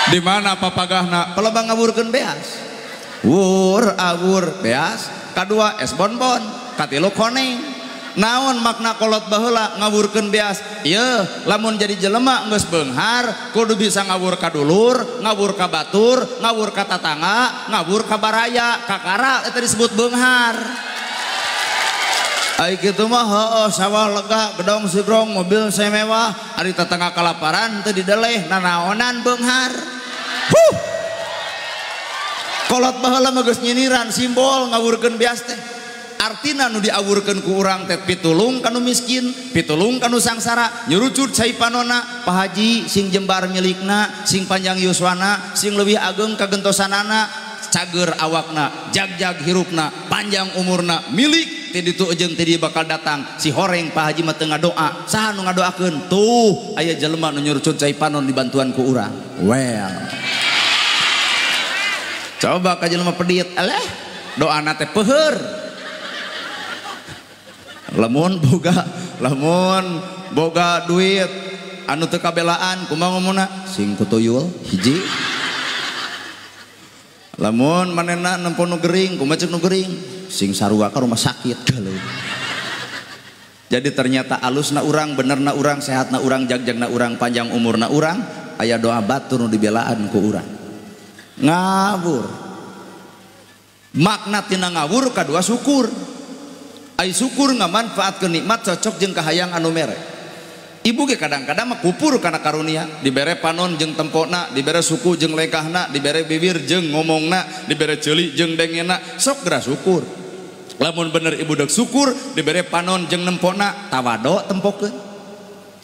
Di mana papagahna? Pelebang ngawurkeun beas. Wur awur beas, kadua es bonbon, katilu koneng. Naon makna kolot baheula ngawurkeun beas? Ieu lamun jadi jelema geus beunghar kudu bisa ngawur ka dulur, ngawur ka batur, ngawur ka tatangga, ngawur ka baraya, kakara eta disebut beunghar. Ai kitu mah heueuh sawah lega, gedong sigrong, mobil semewah, ari tetangga kalaparan teu dideleh nanaonan beunghar. Huh. Kolot baheula mah geus nyiniran simbol ngawurkeun beas teh. Artina nu diawurkeun ku urang teh pitulung ka nu miskin, pitulung ka nu sangsara, nyurucut cai panona, Pak Haji sing jembar milikna, sing panjang yuswana, sing leuwih ageng kagentosanana, cager awakna, jagjag hirupna, panjang umurna, milik ti ditu jeung ti dieu bakal datang. Si horeng Pak Haji mah teu ngadoa, saha nu ngadoakeun? Tuh aya jelema nu nyurucut cai panon dibantuan ku urang. Well. Coba ka jelema pedit, eleh doana teh peuheur. Lamun boga duit anu teu kabelaan kumaha ngomongna sing kutuyul hiji. Lamun manehna nempo nu gering kumaha ceuk nu gering sing sarua ka rumah sakit galuh. Jadi ternyata alusna urang, benerna urang, sehatna urang, jagjagna urang, panjang umurna urang, aya doa batur nu dibelaan ku urang. Ngawur. Makna tina ngawur kadua syukur. Ai syukur ngamanfaatkeun nikmat cocok jeung kahayang anu mere. Ibu ge kadang-kadang mah kupur kana karunia, dibere panon jeung tempona, dibere suku jeung lengkahna, dibere bibir jeung ngomongna, dibere ceuli jeung dengena, sok geura syukur. Lamun bener ibu deuk syukur, dibere panon jeung nempona, tawado tempokeun.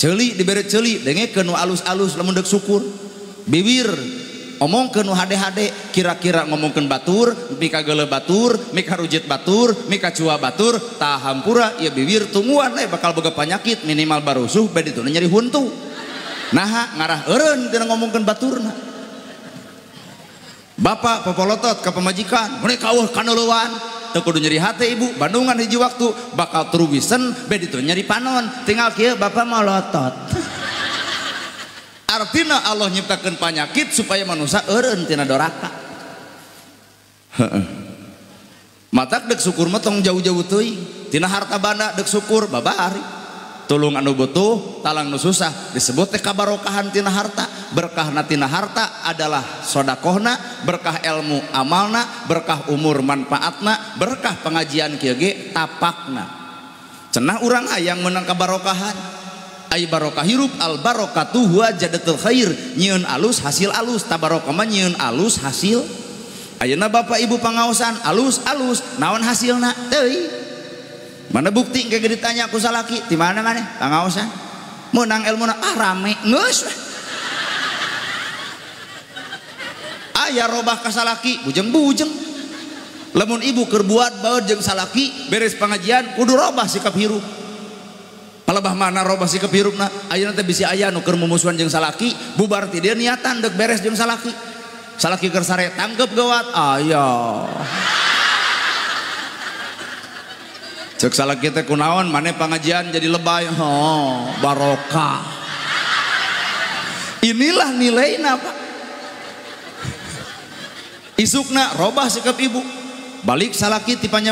Ceuli dibere ceuli, dengekeun nu alus-alus lamun deuk syukur. Bibir omongkeun nu hade-hade, kira-kira ngomongkeun batur, mika geuleuh batur, mika rujit batur, mika cua batur, tah hampura ieu bibir tungguan we bakal boga panyakit minimal barusuh bade dituna nyeri huntu. Naha ngarah eureun tina ngomongkeun baturna. Bapak popolotot ka pamajikan, mereka eueuh kaneuleuan, teu kudu nyeri hate ibu, bandungan hiji waktu bakal truwisen bade dituna nyeri panon, tinggal kieu bapak molotot. Artinya Allah nyiptakeun panyakit supaya manusia eureun tina doraka. Heeh. Matak deuk syukur mah tong jauh-jauh teuing. Tina harta banda deuk syukur babari. Tulung anu butuh, talang nu susah disebut teh kabarokahan tina harta. Berkahna tina harta adalah sodakohna, berkah ilmu amalna, berkah umur manfaatna, berkah pengajian kieu ge tapakna. Cenah urang hayang meunang kabarokahan. Ai barokah hirup al barokatu huwa jadatul khair, nyieun alus hasil alus, tabarokah mah nyieun alus hasil. Ayeuna bapak ibu pangaosan alus-alus naon hasilna teuing. Mana bukti engke ditanya ku salaki di mana maneh pangaosan meunang ilmuna ah rame geus. Aya robah ka salaki bujeng-bujeng. Lamun ibu keur buat baeud jeung salaki beres pengajian kudu robah sikap hirup. Palebah mana robah sikap hirupna ayeuna teh bisi aya nu keur mumusuhan jeung salaki bubar ti dieu niatan deuk beres jeung salaki. Salaki keur sare tangkep gawat aya. Ceuk salaki teh kunaon maneh pangajian jadi lebay. Oh, barokah. Inilah nilaina Pak. Isukna robah sikap ibu. Balik salaki ti panyabab